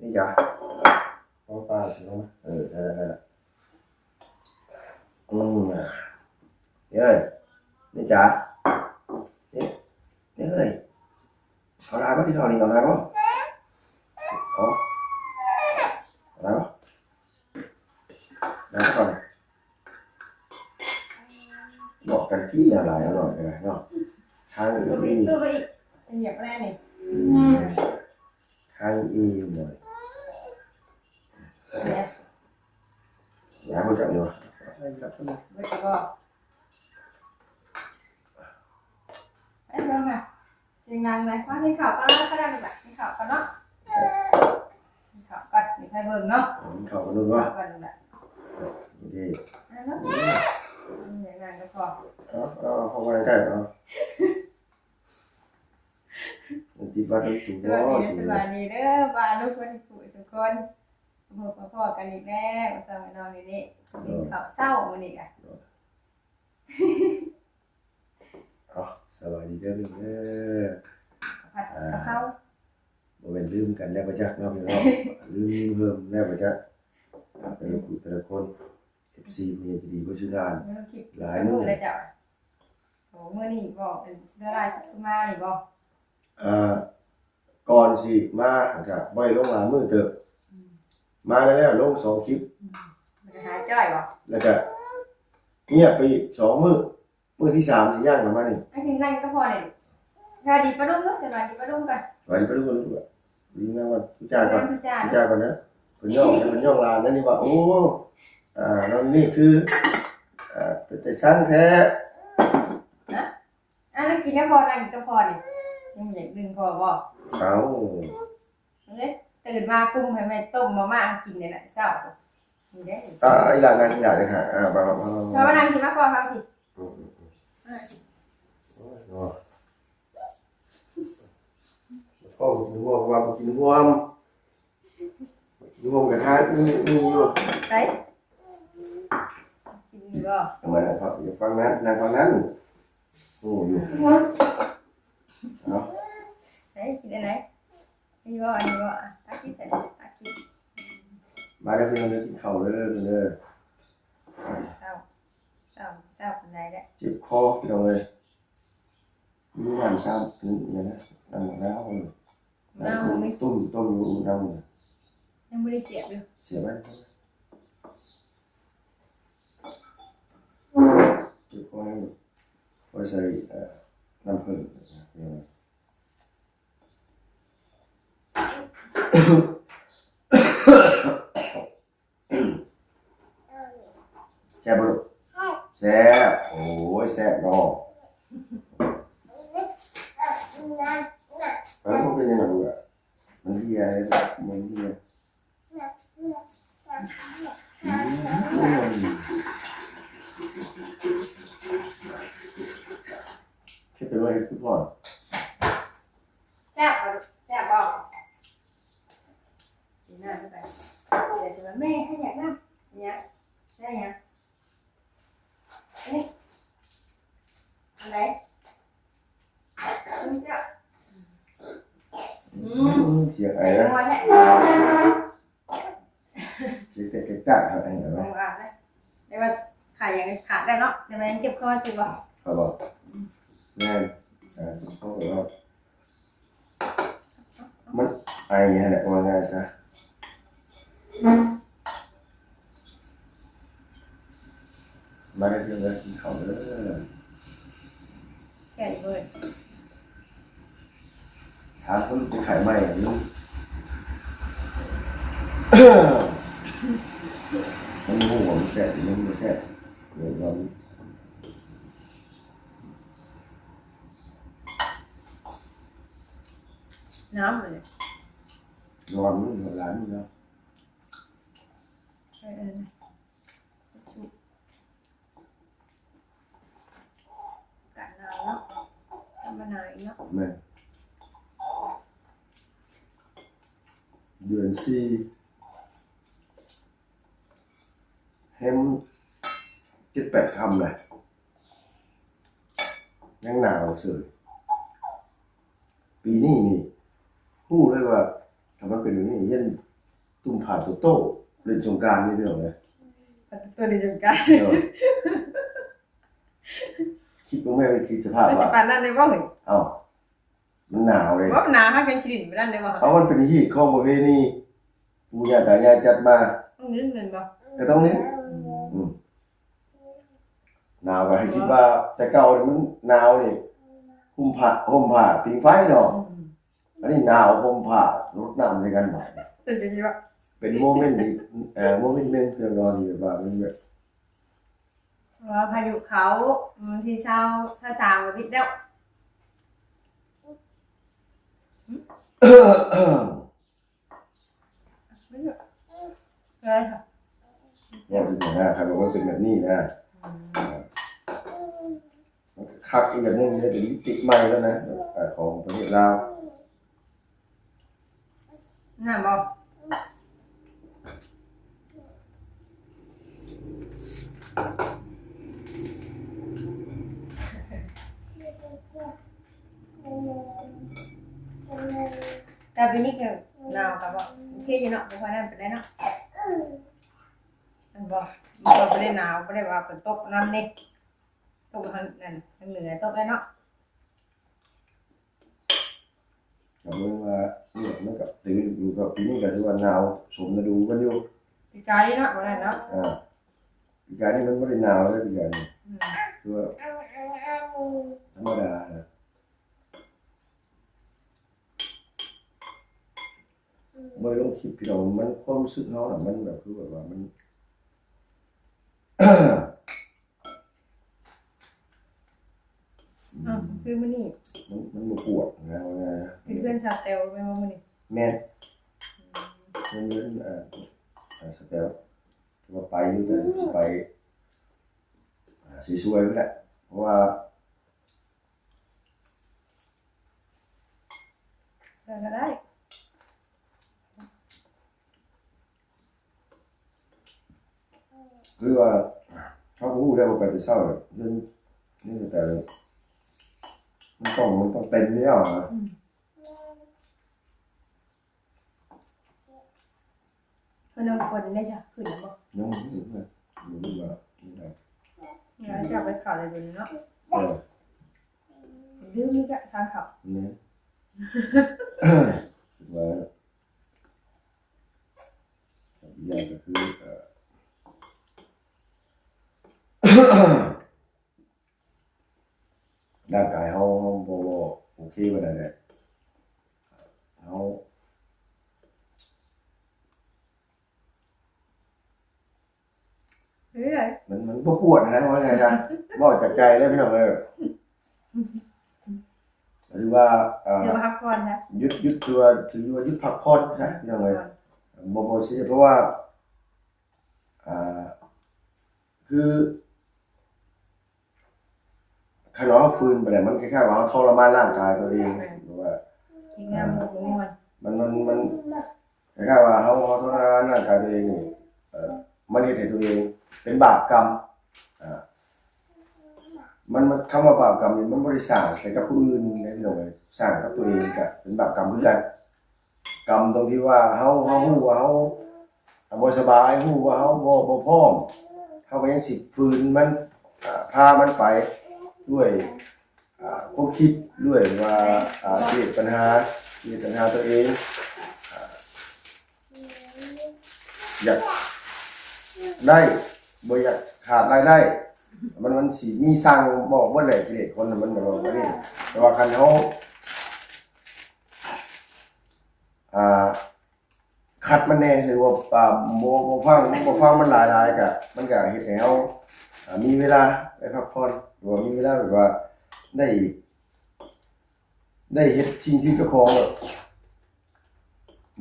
ນີ້ຈ້າ ເອົາປາລົງມາ ເອີ ໄດ້ລະ ໄດ້ລະ ອືມ ເອີຍ ນີ້ຈ້າ ນີ້ ນີ້ເອີຍ ເອົາຫຼາຍບໍ່ ກິນເຂົ້ານີ້ ເອົາຫຼາຍບໍ່ ເອົາ ເອົາຫຼາຍບໍ່ ໄດ້ກ່ອນ ບອກກັນຕິ ເອົາຫຼາຍເອົາໜ້ອຍກໍໄດ້ເນາະ ທາງອີ່ ເອີ ໄປອີກ ເອີ ໄປອີກ ຢາກໄດ້ນີ້ ອືມ ທາງອີ່ໝົດ ແມ່ ຢາກຮູ້ຈັກຢູ່ ເບິດແລ້ວບໍ່ ໄປເບິ່ງນະ ສຽງດັງເລີຍ ມາກິນເຂົ້າກ່ອນ ມາກິນເຂົ້າກ່ອນເນາະ ກິນເຂົ້າກ່ອນ ນີ້ໃຫ້ເບິ່ງເນາະ ກິນເຂົ້າກັນໂລດວະ ກິນເຂົ້າກ່ອນນີ້ລະ ໂອເຄ ມາເນາະ ອືມ ສຽງດັງກໍພໍ ເອົາ ເອົາ ເອົາ ເຂົ້າມາໃກ້ເນາະ ມັນຕິດຫວັດມັນສູງ ສະບາຍດີ ບໍ່ສູງ ສະບາຍດີເດີ ປ້າລຸງເພິ່ນທຸກຄົນ ພົບມາພໍ້ກັນອີກແລ້ວ ເຊົ້າມານອນຢູ່ນີ້ ກິນເຂົ້າເຊົ້າມື້ນີ້ກະ ເອົາ ສະບາຍດີເດີ ເດີ ເຂົ້າຜັດ ອ່າ ກະເພົາ ບໍ່ແມ່ນລືມກັນແລ້ວບໍ່ຈັກເນາະພີ່ນ້ອງ ລືມເພີ່ມແລ້ວບໍ່ຈັກ ແຕ່ລະຜູ້ແຕ່ລະຄົນ ເອັຟຊີ ຜູ້ໃຫຍ່ໃຈດີເບິດສຸດທ່ານ ເບິ່ງຄລິບຫຼາຍມື້ແລ້ວເຈົ້າ ໂອ້ ມື້ນີ້ບໍ່ ເປັນເທື່ອຫຼາຍສຸດຄືມານີ້ບໍ່ ອ່າ ກ່ອນຊິມາ ກະບໍ່ໄດ້ລົງຫຼາຍມື້ເຕີບ ອືມ ມາແລ້ວໆ ລົງສອງຄລິບ ອືມ ແລ້ວກະຫາຍຈ້ອຍບໍ່ ແລ້ວກະງຽບໄປອີກສອງມື້ ມື້ທີສາມຊິຍ່າງເຂົ້າມານີ້ ອັນນີ້ນັ່ງກັບພໍ່ນີ້ ສະບາຍດີປ້າລຸງເດີ ສະບາຍດີປ້າລຸງກ່ອນ ສະບາຍດີປ້າລຸງກ່ອນ ຢູ່ນຳກັນ ຮູ້ຈັກກ່ອນ ຮູ້ຈັກກ່ອນເດີ ເພິ່ນຍ້ອງ ເພິ່ນຍ້ອງຫຼານນັ້ນນີ້ວ່າ ໂອ້ ອ່າ ນ້ອງນີ້ຄື ອ່າ ເປັນຕາຊັງແທ້ ຮະ ອັນນັ້ນກິນກັບພໍ່ ນັ່ງກັບພໍ່ນີ້ ຍັງຢາກດຶງພໍ່ບໍ່ ເອົ້າ ເດ້ ຕື່ນມາກຸ້ມໃຫ້ແມ່ຕົ້ມມາມ່າໃຫ້ກິນນີ້ແຫຼະເຊົ້າ ນີ້ເດ້ ອ່າ ອີ່ຫຼ້ານັ່ງ ອີ່ຫຼ້າເດີ ອ່າ ມາ ມາ ມາ ມານັ່ງທີ່ມາພໍ່ເຮົາທີ່ ອືມ ອືມ ອືມ ໂອ້ຍ ເນາະ ພໍ່ບໍ່ກິນຮ່ວມ ວ່າບໍ່ກິນຮ່ວມ ກິນຮ່ວມກັນທາງອີ່ ອີ່ຢູ່ ໄປ ກິນອີ່ບໍ່ ເອົາມານັ່ງຝັ່ງ ຢູ່ຝັ່ງນັ້ນ ນັ່ງຝັ່ງນັ້ນ ໂອ້ ຢູ່ ເອົາ ໄປ ກິນອັນໃດ ນີ້ບໍ່ ອັນນີ້ບໍ່ ຕັກກິນໃສ່ ຕັກກິນ ມາເດີ ພີ່ນ້ອງເດີ ກິນເຂົ້າເດີ ເດີ ເຊົ້າ ເຊົ້າ ເຊົ້າປານໃດແລ້ວ ເຈັບຄໍ ພີ່ນ້ອງເອີຍ ມີນ້ຳຊ້ຳ ອັນນັ້ນນະ ນ້ຳໝາກນາວ ເອີ ເອົາ ຕົ້ມ ຕົ້ມຢູ່ນ້ຳ ຍັງບໍ່ໄດ້ສຽບຢູ່ ສຽບໄວ້ ເກັບໄວ້ ໄວ້ໃສ່ ເອີ ນ້ຳເຜິ້ງ ແຊບບໍ່ລູກ? ແຊບ ໂອ້ຍ ແຊບເນາະ ເອີ ບໍ່ເປັນຫຍັງດອກ ມັນເລຍ ມັນເລຍ ອືມ ເຮັດໄປເບິ່ງ ເຮັດຄືພໍ່ ແຊບບໍ່ລູກ? ແຊບບໍ່? ກິນນ້ຳໄປ ດຽວຊິວ່າແມ່ໃຫ້ຢາກນ້ຳ ຫຍັງ ໄດ້ຫຍັງ ອັນນີ້ ອັນໃດ ອືມ ເຈົ້າ ອືມ ສຽງໄອນະ ເສຍງແຕກກະຈາກ ໄອນະ ແຕ່ວ່າຂາຍັງຂາດແລ້ວເນາະ ແຕ່ວ່າຍັງເຈັບຄໍຢູ່ບໍ່? ຄັບ ແມ່ນ ອ່າ ເຈັບຄໍຢູ່ເນາະ. ມັນໄອຫັ້ນແຫຼະ ວ່າງ່າຍຊະ. ມາເດີ ກິນເຂົ້າເດີ ແກ່ເບີດ ຖາມຄົນເປັນໄຂ້ໃໝ່ ມັນ ມັນຮູ້ວ່າມັນແຊບ ຫຼື ມັນບໍ່ແຊບ ເລີຍວ່າມັນ ນ້ຳເລີຍ ຮ້ອນ ຮ້ອນເນາະ ເອີ ເອີ ອາກາດໜາວເນາະ ທຳມະດາອີກເນາະ ແມ່ນ ເດືອນສີ່ ແຮມເຈັດແປດຄ່ຳແຫຼະ ຍັງໜາວເສີຍ. ປີນີ້ນີ້ ຮູ້ເລີຍວ່າ ຖ້າມັນເປັນແບບນີ້ ຢ້ານ ຕຸ້ມຜ້າໂຕໆ ຫຼິ້ນສົງການນີ້ ພີ່ນ້ອງເອີຍ. ໂຕໆ ຫຼິ້ນສົງການ. ໂດຍ. ຄິດເບິ່ງແມ່ນ ຄິດສະພາບວ່າ ມັນຊິປານນັ້ນໄດ້ບໍ່ເຮີ້ຍ? ເອົ້າ ມັນໜາວເດ້. ບໍ່ ມັນໜາວ ເຮົາຈັ່ງຊິຫຼິ້ນປານນັ້ນໄດ້ບໍ່? ເອົາ ມັນເປັນຮີດຄອງປະເພນີ ປູ່ຍ່າຕາຍາຍຈັດມາ. ຕ້ອງຫຼິ້ນແມ່ນບໍ່? ກໍຕ້ອງຫຼິ້ນ. ອືມ ອືມ ໜາວກໍໃຫ້ຄິດວ່າແຕ່ເກົ່ານີ້ມັນໜາວນີ້ ຫຸ້ມຜ້າ ຫົ່ມຜ້າຜິງໄຟເນາະ. ອືມ ອັນນີ້ໜາວ ຫົ່ມຜ້າ ລົດນ້ຳໃສ່ກັນບາດນີ້ ເປັນຈັ່ງຊີ້ວະ? ເປັນໂມເມັນທີ່ ເອີ ໂມເມັນໜຶ່ງ ເພື່ອນອນທີ່ແບບວ່າມັນແບບ ວ່າພາຍຸເຂົ້າ ວັນທີຊາວ ຊາວສາມກໍປິດແລ້ວ. ເວົ້າເຖິງຫັ້ນນະ ຄັນວ່າມັນເປັນແບບນີ້ນະ ອືມ ມັນກໍຄັກອີກແບບໜຶ່ງເດ້ ເປັນມິຕິໃໝ່ແລ້ວນະ ຂອງປະເທດລາວ. ນ້ຳບໍ່? ແຕ່ປີນີ້ກໍໜາວກໍບໍ່ໂອເຄຢູ່ເນາະ ບໍ່ຄ່ອຍນັ້ນປານໃດເນາະ. ແມ່ນບໍ່? ມັນກໍບໍ່ໄດ້ໜາວ ບໍ່ໄດ້ວ່າຝົນຕົກນຳເດ້ ຕົກທາງນັ້ນ ທາງເໜືອຕົກແລ້ວເນາະ. ກໍເບິ່ງວ່າ ນີ້ມັນກໍ ປີນີ້ກໍຖືວ່າໜາວສົມລະດູມັນຢູ່. ປີກາຍນີ້ເນາະ ບໍ່ນັ້ນເນາະ. ອ່າ ປີກາຍນີ້ມັນບໍ່ໄດ້ໜາວເດ້ ປີກາຍນີ້ ອືມ ຖືວ່າທຳມະດານະ. ບໍ່ໄດ້ລົງຄລິບ ພີ່ນ້ອງ ມັນ ຄວາມຮູ້ສຶກເຮົານະ ມັນແບບ ຄືແບບວ່າມັນ ອ້າວ ຄືມື້ນີ້ ມັນ ມັນບໍ່ປວດນະ ວ່າງ່າຍນະ ຂຶ້ນເຮືອນສາວແຕວແມ່ນບໍ່ມື້ນີ້? ແມ່ນ ອືມ ເຮືອນ ເຮືອນ ເອີ ສາວແຕວ ແຕ່ວ່າໄປຢູ່ ແຕ່ຊິໄປ ອ່າ ຊິຊ່ວຍພຸ້ນແຫຼະ ເພາະວ່າ ເອີ ກໍໄດ້ ຄືວ່າເຮົາກໍຮູ້ແລ້ວວ່າໄປແຕ່ເຊົ້າ ເຮືອນ ເຮືອນແຕ່ລະ ມັນຕ້ອງ ມັນຕ້ອງເຕັມຢູ່ແລ້ວນະ. ອືມ ເພິ່ນນ້ຳຝົນໄດ້ຈ້ະ ຂຶ້ນແລ້ວບໍ່? ຍັງບໍ່ຮູ້ເພິ່ນ ບໍ່ຮູ້ວ່າ ແລ້ວຈະໄປເຂົ້າໄດ້ດົນເນາະ. ເອີ ລືມຈັກທາງເຂົ້າ ແມ່ນ ວ່າ ອີກຢ່າງກໍຄື ເອີ ຮ່າງກາຍເຮົາ ເຮົາບໍ່ ບໍ່ໂອເຄປານໃດແຫຼະ ເຮົາ ເອີ ມັນ ມັນບໍ່ປວດນະ ເວົ້າງ່າຍໆ ເວົ້າຈາກໃຈເລີຍ ພີ່ນ້ອງເອີຍ. ຖືວ່າ ເອີ ຖືວ່າພັກຜ່ອນນະ ຢຸດ ຢຸດ ຖືວ່າ ຖືວ່າຢຸດພັກຜ່ອນຊະ ພີ່ນ້ອງເອີຍ. ບໍ່ ບໍ່ຊີຣຽສ ເພາະວ່າ ອ່າ ຄື ຄັນວ່າເຮົາຝືນໄປແລ້ວ ມັນຄ້າຍໆວ່າເຮົາທໍລະມານຮ່າງກາຍຕົວເອງ ແມ່ນ ແບບວ່າ ເຮັດງານມັນກໍບໍ່ມ່ວນ ມັນ ມັນ ມັນຄ້າຍໆວ່າເຮົາ ເຮົາທໍລະມານຮ່າງກາຍຕົວເອງນີ້ ເອີ ມັນເຮັດໃຫ້ຕົວເອງເປັນບາບກຳ ອ່າ ມັນ ມັນ ຄຳວ່າບາບກຳນີ້ ມັນບໍ່ໄດ້ສ້າງແຕ່ກັບຜູ້ອື່ນເດ້ ພີ່ນ້ອງເອີຍ ສ້າງກັບຕົວເອງກໍເປັນບາບກຳຄືກັນ. ກຳຕົງທີ່ວ່າເຮົາ ເຮົາຮູ້ວ່າເຮົາ ອ່າ ບໍ່ສະບາຍ ຮູ້ວ່າເຮົາບໍ່ ບໍ່ພ້ອມ ເຮົາກໍຍັງຊິຝືນມັນ ອ່າ ພາມັນໄປດ້ວຍ ອ່າ ຄວາມຄິດ ດ້ວຍວ່າ ອ່າ ເຈດຕັນຫາ ເຈດຕັນຫາຕົວເອງ ອ່າ ຢາກໄດ້ ບໍ່ຢາກຂາດລາຍໄດ້ ມັນ ມັນຊິມີຊ່າງບອກເບິດແຫຼະ ກິເລດຄົນມັນແບບວ່ານີ້. ແຕ່ວ່າຄັນເຮົາ ອ່າ ຂັດມັນແດ່ ຫຼືວ່າ ອ່າ ບໍ່ ບໍ່ຟັງ ບໍ່ຟັງມັນຫຼາຍໆ ກະ ມັນກະເຮັດໃຫ້ເຮົາ ອ່າ ມີເວລາໄດ້ພັກຜ່ອນ ຫຼືວ່າມີເວລາແບບວ່າໄດ້ ໄດ້ເຮັດສິ່ງທີ່ເຈົ້າຂອງແບບ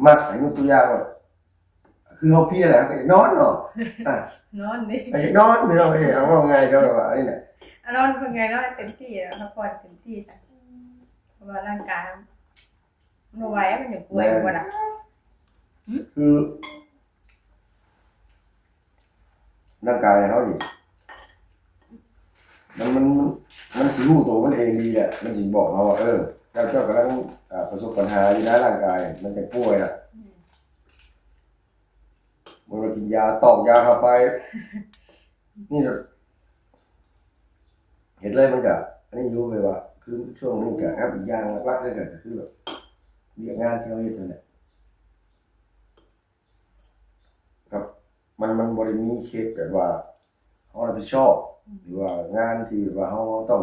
ມັກ. ໃຫ້ຍົກຕົວຢ່າງວ່າ ຄືເຮົາເພຍແລ້ວ ເຮົາກໍຢາກນອນເນາະ ອ່າ ນອນເດ້ ກໍຢາກນອນ ພີ່ນ້ອງເອີຍ. ເອົາ ເວົ້າງ່າຍຊະ ແບບວ່າອັນນີ້ແຫຼະ ອາ ນອນເພິ່ນໄງ ນອນໃຫ້ເຕັມທີ່ ພັກຜ່ອນເຕັມທີ່ຊະ ເພາະວ່າຮ່າງກາຍ ບໍ່ໄຫວ ມັນຢາກປ່ວຍ ແມ່ນ ບໍ່ລະ? ຫຶ? ຄືຮ່າງກາຍເຮົານີ້ ມັນ ມັນ ມັນ ມັນຊິຮູ້ໂຕມັນເອງດີແຫຼະ ມັນຊິບອກເຮົາວ່າ ເອີ ເຈົ້າ ເຈົ້າກຳລັງ ອ່າ ປະສົບບັນຫາຢູ່ໃນຮ່າງກາຍ ມັນຈັ່ງປ່ວຍລະ. ອືມ. ມັນວ່າກິນຢາຕອກຢາເຂົ້າໄປ ນີ້ເຮັດເລີຍ ມັນກະອັນນີ້ຢູ່ ແບບວ່າ ຄືຊ່ວງນີ້ກະ ແລ້ວອີກຢ່າງຫຼັກໆເລີຍກະຄືແບບ ວຽກງານທີ່ເຮົາເຮັດນັ້ນແຫຼະ ກັບ ມັນ ມັນບໍ່ໄດ້ມີເຂດແບບວ່າ ເຮົາຮັບຜິດຊອບ ຫຼືວ່າງານທີ່ແບບວ່າເຮົາ ເຮົາຕ້ອງ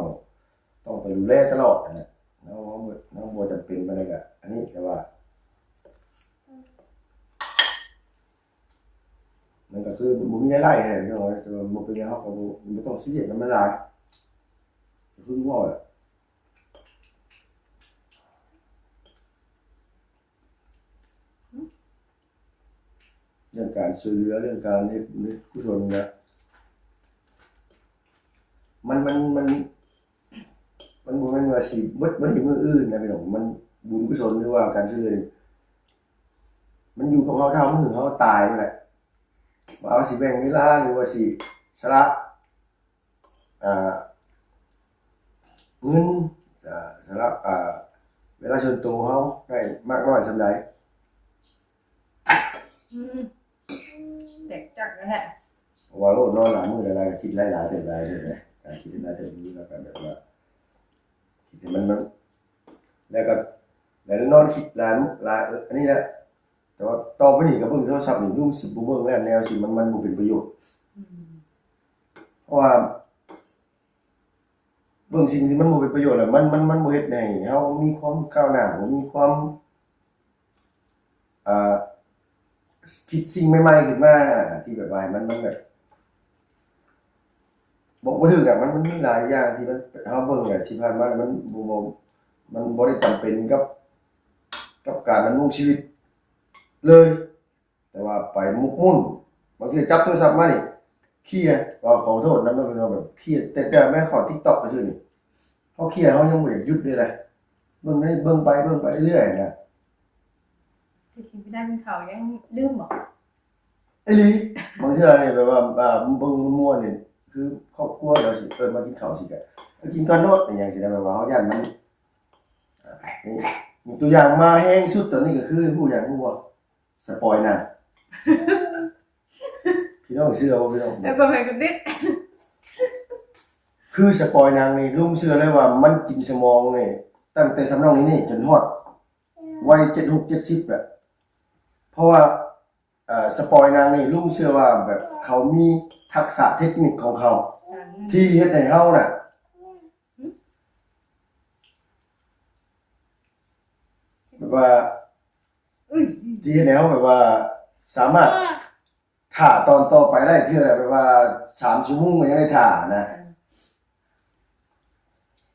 ຕ້ອງໄປດູແລຕະຫຼອດຫັ້ນນະ ເຮົາ ເຮົາບໍ່ ເຮົາບໍ່ຈຳເປັນປານໃດກະອັນນີ້ ແຕ່ວ່າ ມັນກະຄືບໍ່ມີລາຍໄດ້ແທ້ພີ່ນ້ອງເອີຍ ແຕ່ວ່າບໍ່ເປັນຫຍັງ ເຮົາກະບໍ່ ບໍ່ຕ້ອງຊີຣຽສນຳມັນຫຼາຍ ກະຄືເວົ້າແຫຼະ ເລື່ອງການຊ່ວຍເຫຼືອ ເລື່ອງການເຮັດ ເຮັດກຸສົນນະ ມັນ ມັນ ມັນ ມັນບໍ່ແມ່ນວ່າຊິເບິດມື້ນີ້ມື້ອື່ນນະພີ່ນ້ອງ ມັນ ບຸນກຸສົນ ຫຼືວ່າການຊ່ວຍເຫຼືອນີ້ ມັນຢູ່ກັບເຮົາເທົ່າມື້ເຮົາຕາຍພຸ້ນແຫຼະ ວ່າເຮົາຊິແບ່ງເວລາ ຫຼືວ່າຊິສະຫຼະ ອ່າ ເງິນ ອ່າ ສຳລັບ ອ່າ ເວລາສ່ວນໂຕເຮົາໄດ້ມາກນ້ອຍສ່ຳໃດ. ອືມ ແຕກຈັກແທ້. ເວົ້າໂລດເນາະ ຫຼາຍມື້ຫຼາຍໆ ກະຄິດຫຼາຍໆເຕີບຫຼາຍເຕີບເດ້ ການຄິດຫຼາຍເຕີບ ແລ້ວກະແບບວ່າ ຄິດໃຫ້ມັນ ມັນ ແລ້ວກະ ແລ້ວນອນຄິດຫຼາຍ ຫຼາຍ ເອີ ອັນນີ້ແຫຼະ. ແຕ່ວ່າຕໍ່ໄປນີ້ກະເບິ່ງໂທລະສັບນີ້ ລຸງຊິບໍ່ເບິ່ງແລ້ວ ແນວທີ່ມັນ ມັນບໍ່ເປັນປະໂຫຍດ. ອືມ ເພາະວ່າເບິ່ງສິ່ງທີ່ມັນບໍ່ເປັນປະໂຫຍດແລ້ວ ມັນ ມັນ ມັນບໍ່ເຮັດໃຫ້ເຮົາມີຄວາມກ້າວໜ້າ ບໍ່ມີຄວາມ ອ່າ ຄິດສິ່ງໃໝ່ໆຂຶ້ນມາ ທີ່ແບບວ່າໃຫ້ມັນ ມັນແບບ ບອກບໍ່ຖືກອະ ມັນ ມັນມີຫຼາຍຢ່າງທີ່ມັນ ເຮົາເບິ່ງແລ້ວທີ່ຜ່ານມາ ມັນບໍ່ ມັນບໍ່ໄດ້ຈຳເປັນກັບ ກັບການດຳລົງຊີວິດເລີຍ ແຕ່ວ່າໄປໝົກໝຸ່ນ ບາງເທື່ອຈັບໂທລະສັບມານີ້ ເຄຍ ເວົ້າຂໍໂທດນຳເນາະ ແບບເຄຍ ແຕ່ ແຕ່ແມ່ນເຂົ້າຕິກຕັອກຊື່ໆນີ້ ເຮົາເຄຍ ເຮົາຍັງບໍ່ຢາກຢຸດເລີຍນະ ເບິ່ງໄປ ເບິ່ງໄປ ເບິ່ງໄປເລື້ອຍໆນະ. ຄືກິນໄປນັ່ງກິນເຂົ້າຍັງລືມບໍ? ອີ່ຫຼີ ບາງເທື່ອນີ້ແບບວ່າ ອ່າ ເບິ່ງມ່ວນໆນີ້ ຄືຄອບຄົວລາວຊິເອີ້ນມາກິນເຂົ້າຊີ້ກະ ເອີ ກິນກ່ອນໂລດ ອີ່ຫຍັງຊີ້ນະ ແບບວ່າເຮົາຢ້ານມັນ ອ່າ ນີ້ ຕົວຢ່າງມາແຮງສຸດຕອນນີ້ກະຄື ຮູ້ຫຍັງຮູ້ບໍ່? ສະປອຍໜັງ ພີ່ນ້ອງເຊື່ອບໍ່ພີ່ນ້ອງ? ແຕ່ເບິ່ງໃຫ້ກະຕິດ ຄືສະປອຍໜັງນີ້ ລຸງເຊື່ອເລີຍວ່າມັນກິນສະໝອງນີ້ ຕັ້ງແຕ່ສຳນ້ອງນີ້ ນີ້ຈົນຮອດ ອືມ ໄວເຈັດຫົກເຈັດສິບແຫຼະ ເພາະວ່າ ເອີ ສະປອຍໜັງນີ້ ລຸງເຊື່ອວ່າແບບເຂົາມີທັກສະເຕັກນິກຂອງເຂົາ ອືມ ທີ່ເຮັດໃຫ້ເຮົານະ ອືມ ແບບວ່າ ອືມ ທີ່ເຮັດໃຫ້ເຮົາແບບວ່າສາມາດຖ້າຕອນຕໍ່ໄປໄດ້ເທື່ອລະແບບວ່າສາມຊົ່ວໂມງກະຍັງໄດ້ຖ້ານະ ອືມ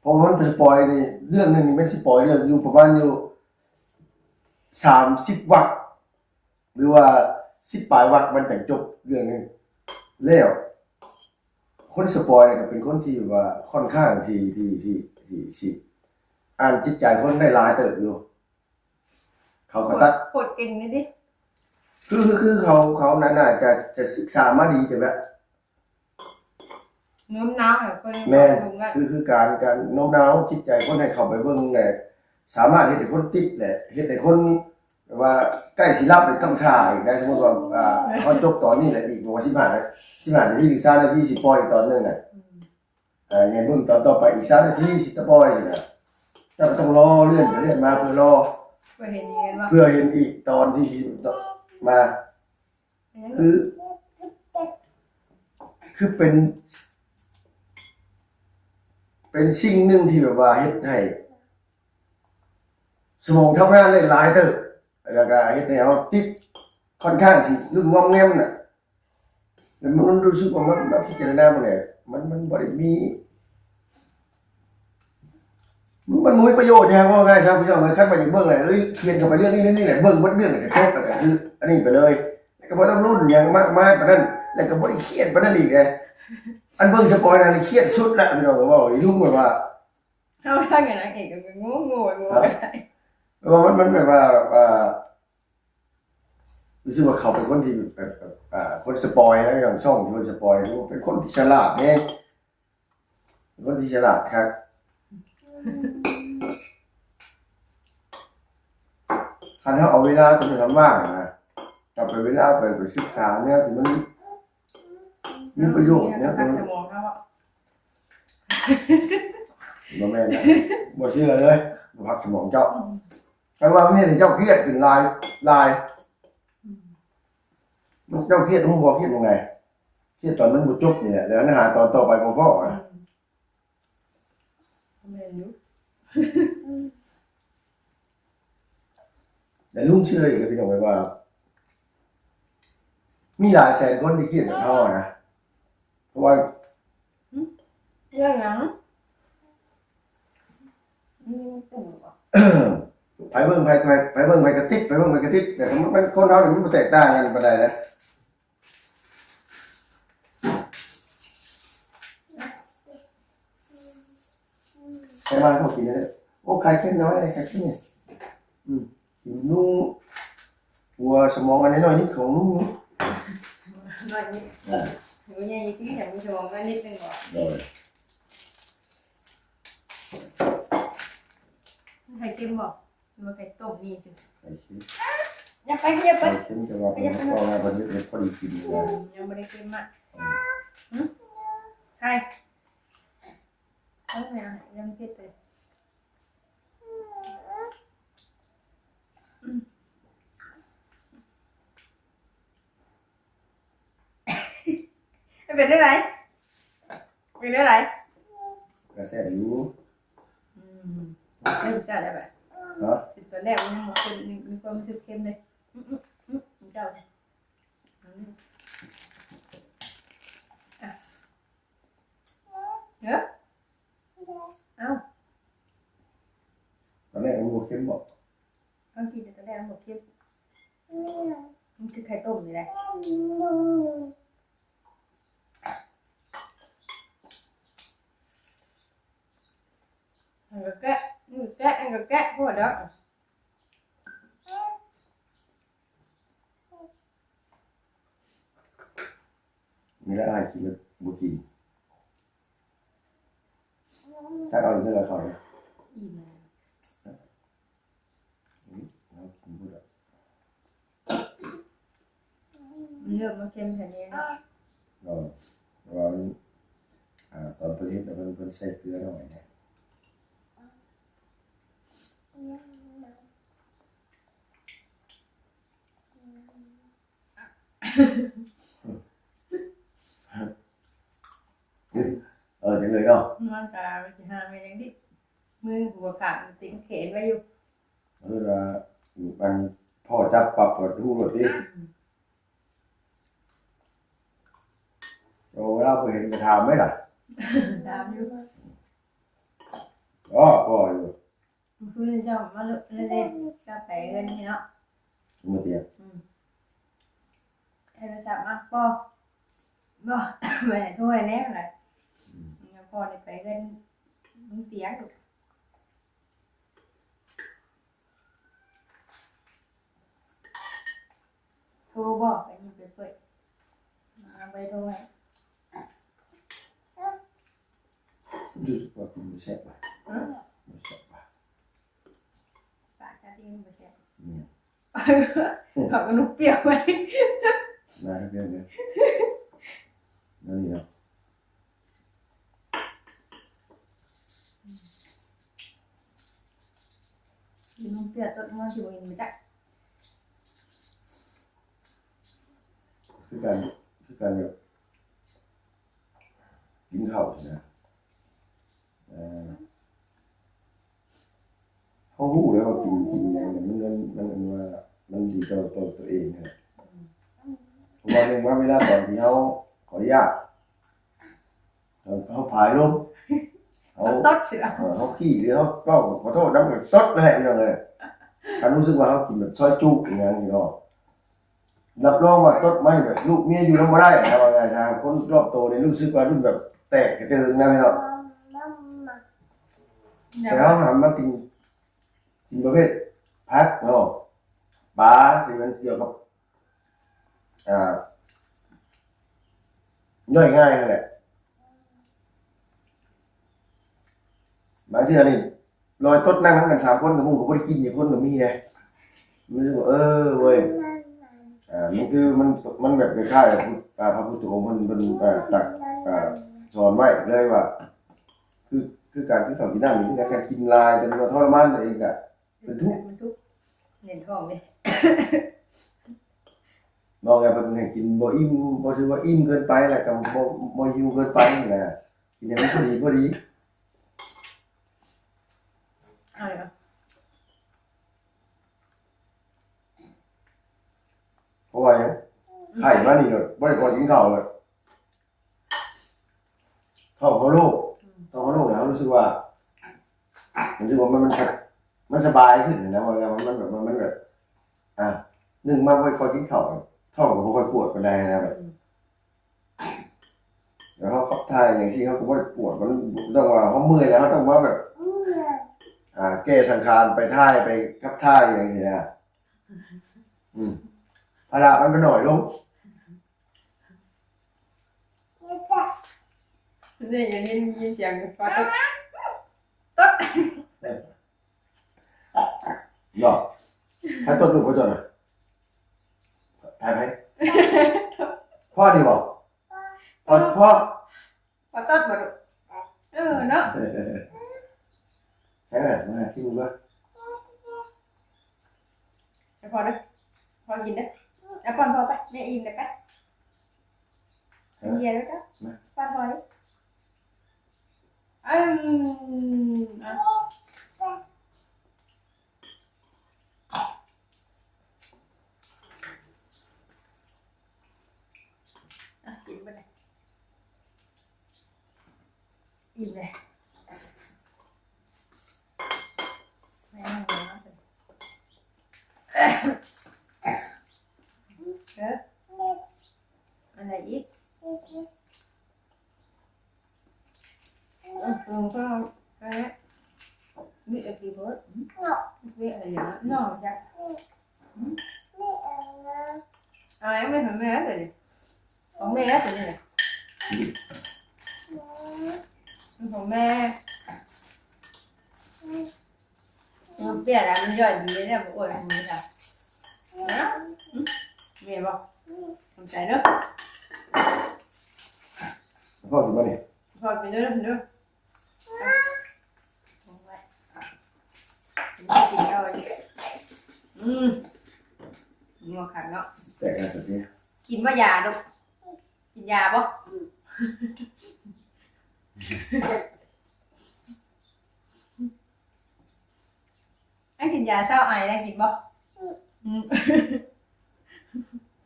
ເພາະວ່າມັນສະປອຍນີ້ ເລື່ອງໜຶ່ງນີ້ແມ່ນສະປອຍເລື່ອງຢູ່ປະມານຢູ່ສາມສິບວັກ ຫຼືວ່າສິບປາຍວັກ ມັນຈັ່ງຈົບເລື່ອງໜຶ່ງແລ້ວ. ຄົນສະປອຍນີ້ກະເປັນຄົນທີ່ແບບວ່າຂ້ອນຂ້າງທີ່ ທີ່ ທີ່ ທີ່ ທີ່ອ່ານຈິດໃຈຄົນໄດ້ຫຼາຍເຕີບຢູ່. ເຂົາກະຕັດ ໂຄດເກັ່ງເລີຍຕິ ຄື ຄື ຄືເຂົາ ເຂົາໜ້າ ໜ້າຈະ ຈະສຶກສາມາດີ ແຕ່ແບບ ໂນ້ມນ້າວໃຫ້ຄົນ ແມ່ນ ເຂົ້າເບິ່ງໄດ້ ຄື ຄືການ ການໂນ້ມນ້າວຈິດໃຈຄົນໃຫ້ເຂົ້າໄປເບິ່ງແຫຼະ ສາມາດເຮັດໃຫ້ຄົນຕິດແຫຼະ ເຮັດໃຫ້ຄົນແບບວ່າໃກ້ຊິຫຼັບແລ້ວຕ້ອງຖ້າອີກນະ. ສົມມຸດວ່າ ອ່າ ເຮົາຈົບຕອນນີ້ແຫຼະ ອີກປະມານສິບຫ້າ ສິບຫ້ານາທີ ຫຼື ຊາວນາທີ ຊິປ່ອຍອີກຕອນໜຶ່ງນະ ອືມ ອ່າ ໃຫ້ເບິ່ງຕອນຕໍ່ໄປອີກຊາວນາທີ ຊິຕະປ່ອຍຊີ້ນະ ເຈົ້າກະຕ້ອງລໍເລື່ອນໄປເລື່ອນມາ ເພື່ອລໍ ເພື່ອເຫັນອີກ ເພື່ອເຫັນອີກຕອນທີ່ຊິມາ ຄື ຄືເປັນ ເປັນສິ່ງໜຶ່ງທີ່ແບບວ່າເຮັດໃຫ້ສະໝອງທຳງານໄດ້ຫຼາຍເຕີບ ແລ້ວກະເຮັດໃຫ້ເຮົາຕິດ ຂ້ອນຂ້າງຊິງຶມງອມແງມນະ. ແລ້ວມັນ ມັນຮູ້ສຶກວ່າມັນ ມາພິຈາລະນາເບິ່ງແລ້ວ ມັນ ມັນບໍ່ໄດ້ມີ ມັນ ມັນບໍ່ມີປະໂຫຍດຫຍັງ ເວົ້າງ່າຍຊະ ພີ່ນ້ອງເອີຍ. ຄັນວ່າຢາກເບິ່ງແຫຼະ ເອີຍ ຂຽນເຂົ້າໄປເລື່ອງນີ້ເລື່ອງນີ້ແຫຼະ ເບິ່ງເບິດເລື່ອງແລ້ວກະຈົບ ແລ້ວກະຄືອັນນີ້ໄປເລີຍ ແລ້ວກະບໍ່ຕ້ອງລຸ້ນຫຍັງມາກມາຍປານນັ້ນ ແລ້ວກະບໍ່ໄດ້ຄຽດປານນັ້ນອີກເດ້. ອັນເບິ່ງສະປອຍນັ້ນຄຽດສຸດລະ ພີ່ນ້ອງເອີຍ. ເວົ້າອີລຸງແບບວ່າ ເຮົາທັງກັບນາງເອກກະງົງໆ ແບບວ່າມັນ ມັນແບບວ່າ ອ່າ ຮູ້ສຶກວ່າເຂົາເປັນຄົນທີ່ແບບ ແບບ ອ່າ ຄົນສະປອຍນະ ຢ່າງຊ່ອງທີ່ເພິ່ນສະປອຍ ເປັນຄົນທີ່ສະຫຼາດແຮງ ເປັນຄົນທີ່ສະຫຼາດຄັກ. ຄັນເຮົາເອົາເວລາຕົວເອງວ່າງນະ ເຈົ້າໄປເວລາໄປ ໄປສຶກສາແນວທີ່ມັນມີປະໂຫຍດແນວ ພັກສະໝອງເຮົາອະ ບໍ່ແມ່ນນະ ບໍ່ເຊື່ອເລີຍ ບໍ່ພັກສະໝອງເຈົ້າ ອືມ ແຕ່ວ່າມັນເຮັດໃຫ້ເຈົ້າຄຽດຂຶ້ນຫຼາຍ ຫຼາຍ ອືມ ເຈົ້າຄຽດຮູ້ບໍ່ ຄຽດຈັ່ງໃດ? ຄຽດຕອນມັນບໍ່ຈົບນີ້ແຫຼະ ແລ້ວຫາຕອນຕໍ່ໄປບໍ່ພໍນະ ອືມ ແມ່ນຢູ່ ແຕ່ລຸງເຊື່ອອີກເດ້ພີ່ນ້ອງ ແບບວ່າ ມີຫຼາຍແສນຄົນທີ່ຄຽດແບບເຮົານະ ເພາະວ່າ ຫຶ? ເລື່ອງຫຍັງ? ອືມ ໃຜເບິ່ງໃຜ ໃຜເບິ່ງໃຜກະຕິດ ໃຜເບິ່ງໃຜກະຕິດ ແຕ່ມັນ ມັນ ຄົນເຮົານີ້ມັນບໍ່ແຕກຕ່າງກັນປານໃດເດ້. ໃສ່ມາໃຫ້ເຂົາກິນເດີ. ໂອ້ ໄຂ່ເຄັມນ້ອຍ ໄຂ່ເຄັມນີ້ ອືມ ກິນນຸ່ງ ຫົວສະໝອງອັນນ້ອຍໆນິດຂອງລຸງ ນ້ອຍນິດ ອ່າ ບໍ່ໃຫຍ່ຊິ ຢາກມີສະໝອງນ້ອຍນິດໜຶ່ງບໍ? ໂດຍ ໄຂ່ເຄັມບໍ? ຫຼືວ່າໄຂ່ຕົ້ມນີ້ຊິ ໄຂ່ເຄັມ ຢ່າໄປ ຢ່າໄປ ໄຂ່ເຄັມ ແຕ່ວ່າເພິ່ນເວົ້າວ່າເພິ່ນເຮັດພໍດີກິນ ອືມ ຍັງບໍ່ໄດ້ເຄັມມາກ ອືມ ຫຶ? ໄຂ່ ເອົາແມ່ ຍັງເຜັດເລີຍ ອືມ ເປັນຈັ່ງໃດ? ເປັນຈັ່ງໃດ? ກະແຊບຢູ່ ອືມ ເລີ່ມແຊບແລ້ວບາດ ຮະ? ກິນຕອນແລກມັນຍັງບໍ່ເຄັມ ມີ ມີຄວາມຮູ້ສຶກເຄັມເດ້ ອືມ ອືມ ອືມ ເຈົ້າ ອືມ ເອີ ເອົ້າ ຕອນແລກມັນບໍ່ເຄັມບໍ? ເຮົາກິນແຕ່ຕອນແລກມັນບໍ່ເຄັມ ມັນຄືໄຂ່ຕົ້ມນີ້ແຫຼະ ມັນກະແກະ ມັນກະແກະ ມັນກະແກະ ໂພດດອກ. ນີ້ລະອ້າຍກິນແລ້ວບໍ່ກິນ ຕັກເອົາເດີເຂົ້າ ອີ່ມແລ້ວ ອືມ ເຮົາກິນບໍ່ໄດ້ ມັນເລີ່ມມາເຄັມແທ້ແນ່ເນາະ ເນາະ ເພາະວ່າມັນ ອ່າ ຕອນເພິ່ນເຮັດນະ ເພິ່ນ ເພິ່ນໃສ່ເກືອໜ້ອຍແດ່. ເອີ ຈັ່ງເລີຍເນາະ ມັນກະຊິຫາແມ່ນຫຍັງດິ ມືຫົວຂ້າງຕິງແຂນໄວ້ຢູ່ ເອີ ລະ ອັນ ພໍຈັບປັບກໍຮູ້ໂລດຕິ ອືມ ໂອ້ ລາວບໍ່ເຫັນກໍຖາມໄວ້ລະ ຖາມຢູ່ ອໍ ພໍຢູ່. ມື້ຄືນເຈົ້າມາເລີະເລີະເດ້ ເຈົ້າໄປເຮືອນນີ້ເນາະ ມື້ດຽວ ອືມ ໂທລະສັບມາ ພໍ່ ບໍ່ ແມ່ໂທໃຫ້ແດ່ລະ ອືມ ແລ້ວພໍ່ນີ້ໄປເຮືອນລຸງຕຽງ ໂທບໍ່ ໄປຍິງໄປເປີດ ເອົາໄປໂທໃຫ້ ຮູ້ສຶກວ່າກິນບໍ່ແຊບຫວາ ຮະ ບໍ່ແຊບຫວາ ປາກກະຕິບໍ່ແຊບ ແມ່ນ ເຂົາກໍນຸບປຽວໄວ້ ມາເປັນເດີ ແນວນີ້ເນາະ ກິນນົມເປຍຕົ້ນມັນຊິບໍ່ເຫັນບໍ່ຈັກ ຄືກັນ ຄືກັນແບບ ກິນເຂົ້າຊີ້ນະ ເອີ ເຮົາຮູ້ແລ້ວວ່າກິນ ກິນຫຍັງມັນ ມັນ ມັນ ມັນວ່າມັນດີຕໍ່ ຕໍ່ຕົວເອງຫັ້ນແຫຼະ ອືມ ເພາະວ່າໜຶ່ງມາເວລາຕອນທີ່ເຮົາ ຂໍອະນຸຍາດ ເຮົາ ເຮົາຜາຍລົມ ເຮົາ ມັນຕົດຊິເນາະ ເອີ ເຮົາຂີ້ ຫຼືເຮົາເວົ້າ ຂໍໂທດນຳ ຕົດນັ້ນແຫຼະພີ່ນ້ອງເອີຍ ຄັນຮູ້ສຶກວ່າເຮົາກິນແບບຊອຍຈຸອີ່ຫຍັງນີ້ເນາະ ຮັບຮອງວ່າຕົດມານີ້ແບບລູກເມຍຢູ່ນຳບໍ່ໄດ້ ເອົາວ່າງ່າຍຊະ ຄົນຮອບໂຕນີ້ຮູ້ສຶກວ່າລຸ້ນແບບແຕກກະເຈິງນະພີ່ນ້ອງ ແຕ່ເຮົາຫາມາກິນ ກິນປະເພດຜັກເນາະ ປາທີ່ມັນກ່ຽວກັບ ອ່າ ຍ່ອຍງ່າຍຫັ້ນແຫຼະ ບາງເທື່ອນີ້ ລອຍຕົດນັ່ງນຳກັນສາມຄົນກັບໝູ່ກໍບໍ່ໄດ້ກິນຈັກຄົນກໍມີເດ້ ມັນຮູ້ສຶກວ່າ ເອີ ເວີຍ ອ ອ່າ ມັນຄື ມັນ ມັນແບບຄ້າຍໆ ອ່າ ພະພຸດທະອົງເພິ່ນ ເພິ່ນ ອ່າ ຕັກ ອ່າ ສອນໄວ້ເລີຍວ່າ ຄື ຄືການກິນເຂົ້າກິນນ້ຳນີ້ ຄືການກິນຫຼາຍຈົນວ່າທໍລະມານຕົວເອງ ກະເປັນທຸກ ເປັນທຸກ ແໜ້ນທ້ອງເດ້ ເວົ້າງ່າຍ ເພິ່ນໃຫ້ກິນບໍ່ອີ່ມ ບໍ່ຖືວ່າອີ່ມເກີນໄປ ແລ້ວກະບໍ່ ບໍ່ຫິວເກີນໄປຫັ້ນນະ ກິນໃຫ້ມັນພໍດີ ພໍດີ. ເພາະວ່າຫຍັງ? ໄຂ້ມານີ້ໂລດ ບໍ່ໄດ້ຂໍກິນເຂົ້າເລີຍ ທ້ອງເຮົາໂລ່ງ ອືມ ທ້ອງເຮົາໂລ່ງແລ້ວ ເຮົາຮູ້ສຶກວ່າ ຮູ້ສຶກວ່າມັນ ມັນ ມັນສະບາຍຂຶ້ນນະ ວ່າ ວ່າມັນແບບ ມັນແບບ ອ່າ ໜຶ່ງມາບໍ່ຄ່ອຍກິນເຂົ້າ ທ້ອງກໍບໍ່ຄ່ອຍປວດປານໃດນະ ແບບ ອືມ ແລ້ວເຮົາຂັບຖ່າຍຫຍັງຊີ້ ເຮົາກໍບໍ່ໄດ້ປວດ ມັນຕ້ອງວ່າເຮົາເມື່ອຍແລ້ວ ເຮົາຕ້ອງມາແບບ ອ່າ ແກ້ສັງຂານ ໄປຖ່າຍ ໄປຂັບຖ່າຍຫຍັງຊີ້ນະ ອືມ ພາລະມັນກໍໜ້ອຍລົງ. ນີ້ ໄດ້ຍິນ ໄດ້ຍິນສຽງປາຕົດ ຕົດ ເນາະ ໃຜຕົດລູກເຂົາເຈົ້ານະ? ຖ່າຍໃຜ? ພໍ່ນີ້ບໍ່? ພໍ່ ພໍ່ ພໍ່ຕົດບໍ່ລູກ? ເອີເນາະ ໃສ່ມາ ມາຊິມເບິ່ງ ໃຫ້ພໍ່ເດີ ພໍ່ກິນເດີ ເອົາປ້ອນພໍ່ໄປ ແມ່ອີ່ມແລ້ວໄປ ເອີ ເຍແລ້ວເດີ ມາ ປ້ອນພໍ່ເດີ ອືມ ເອົາ ອ່ະ ກິນເບິດເລີຍ ອີ່ມເລີຍ ແມ່ນຫຍັງເນາະ ເອີ ອັນໃດອີກ? ອືມ ເອີ ເອີ ມີແຕ່ກິນເບິດ ເນາະ ມີແຕ່ຫຍັງເນາະ ຈັກ ອືມ ເອົາໄວ້ໃຫ້ແມ່ເດີ ຂອງແມ່ເດີນີ້ ຂອງແມ່ ເອີ ປ່ຽນລະ ມັນຍ່ອຍດີແລ້ວ ບໍ່ອ້ວນມື້ລະ ນະ ອືມ ແມ່ນບໍ່? ຂອບໃຈເດີ ພໍ່ກິນບໍ່ນີ້? ພໍ່ກິນເດີ ເດີ ກິນເຂົ້າ ກິນເຂົ້າ ອືມ ນົວຄັກເນາະ ແຕກແລ້ວຕົວນີ້ ກິນບໍ່ຢາລູກ? ກິນຢາບໍ່? ອັນກິນຢາເຊົ້າໄອນະ ກິນບໍ່? ອືມ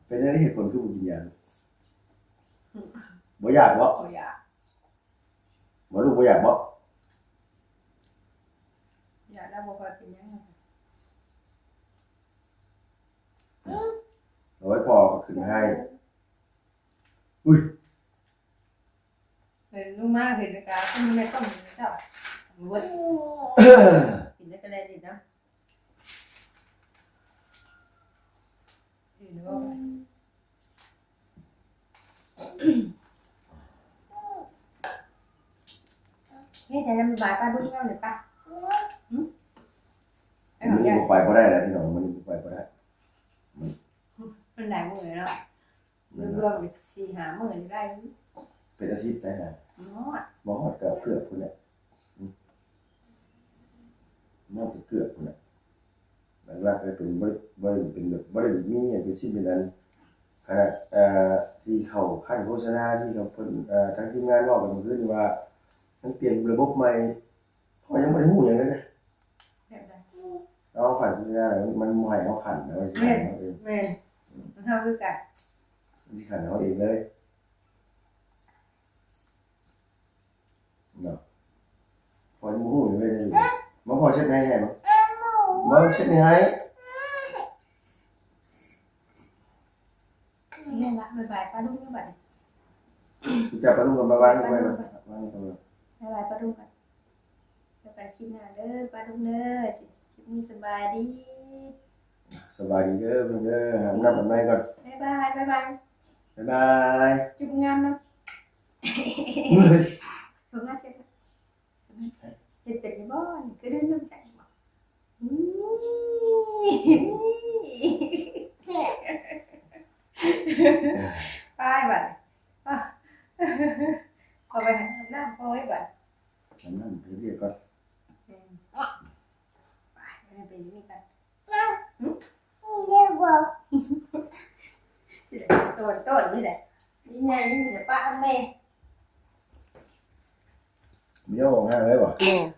ເປັນຫຍັງ ເຫດຜົນຄືບໍ່ກິນຢາ? ບໍ່ຢາກບໍ່? ບໍ່ຢາກ ບໍ່ ລູກບໍ່ຢາກບໍ່? ຢາກແລ້ວບໍ່ຄ່ອຍເປັນຫຍັງ ໂອ້ຍ ພໍ່ກໍຂຶ້ນໃຫ້ ອຸ້ຍ ເຫັນລູກມາເຫັນກະຄືແມ່ຕົ້ມເຈົ້າ ເວີ້ຍ ກິນໄດ້ກະແລະດີເນາະ ເຫັນບໍ່? ເຮັດໃຫ້ລຳບາຍປ້າດຸ້ງເອົານີ້ປ້າ ຫື? ມື້ນີ້ບໍ່ໄປບໍ່ໄດ້ແລ້ວພີ່ນ້ອງ ມື້ນີ້ບໍ່ໄປບໍ່ໄດ້ ມັນຫຼາຍມື້ແລ້ວເນາະ ລວມໆກໍສີ່ຫ້າມື້ນີ້ໄດ້ ເປັນອາທິດໄດ້ນະ ບໍ່ຮອດ ບໍ່ຮອດກໍເກືອບພຸ້ນແຫຼະ ອືມ ນອນເກືອບພຸ້ນແຫຼະ ຫຼັກໆເລີຍເປັນ ບໍ່ໄດ້ ບໍ່ໄດ້ເປັນແບບ ບໍ່ໄດ້ມີຫຍັງເປັນສິ່ງເປັນອັນ ຂະໜາດ ເອີ ທີ່ເຂົາຂັ້ນໂຄສະນາ ທີ່ເຂົາເພິ່ນ ເອີ ທາງທີມງານເວົ້າກັນມື້ຄືນນີ້ວ່າ ມັນປ່ຽນລະບົບໃໝ່ ເຮົາຍັງບໍ່ໄດ້ຮູ້ຫຍັງເລີຍນະ ແບບໃດ? ເຮົາຂັ້ນໂຄສະນາ ມັນ ມັນບໍ່ໃຫ້ເຮົາຂັ້ນນະ ມັນຊິ ແມ່ນ ຂັ້ນເຮົາເອງ ແມ່ນ ອືມ ມັນເຮົາຄືກັນ ມັນຊິຂັ້ນເຮົາເອງເລີຍ. ເນາະ ພໍ່ຍັງບໍ່ຮູ້ເລີຍ ມາພໍ່ເຊັດໃຫ້ແດ່ ມາເຊັດໃຫ້ ແມ່ນລະ ບາຍບາຍປ້າລຸງເດີບັດນີ້ ຮູ້ຈັກປ້າລຸງກັບບາຍບາຍ ບາຍບາຍປ້າລຸງກ່ອນ ບາຍບາຍປ້າລຸງກ່ອນ ເຈີກັນຄລິບໜ້າເດີປ້າລຸງເດີ ຄລິບນີ້ສະບາຍດີ. ສະບາຍດີເດີເພິ່ນເດີ ອາບນ້ຳອາບໃນກ່ອນ ບາຍບາຍ ບາຍບາຍ ບາຍບາຍ ຈຸບງາມນຳ ເບິ່ງມາເຊັດ ເຮັດເປັນຢູ່ບໍ່ ຄືເດີນນຳຈັກບໍ່ ນີ້ ນີ້ ນີ້. ໄປບັດນີ້ ອາ ເຂົ້າໄປຫານ້ຳ ເຂົ້າໄປບັດ ອັນນັ້ນໄປເຮັດວຽກກ່ອນ ອືມ ໄປ ໄປເຮັດວຽກກ່ອນ ຫຶ ຊິໄດ້ໂຕນໆ ນີ້ແຫຼະ ນີ້ໃຫຍ່ ນີ້ແຫຼະ ປະນຳແມ່ ບໍ່ຢາກອອກຫາງເລີຍບໍ່? ແມ່ນ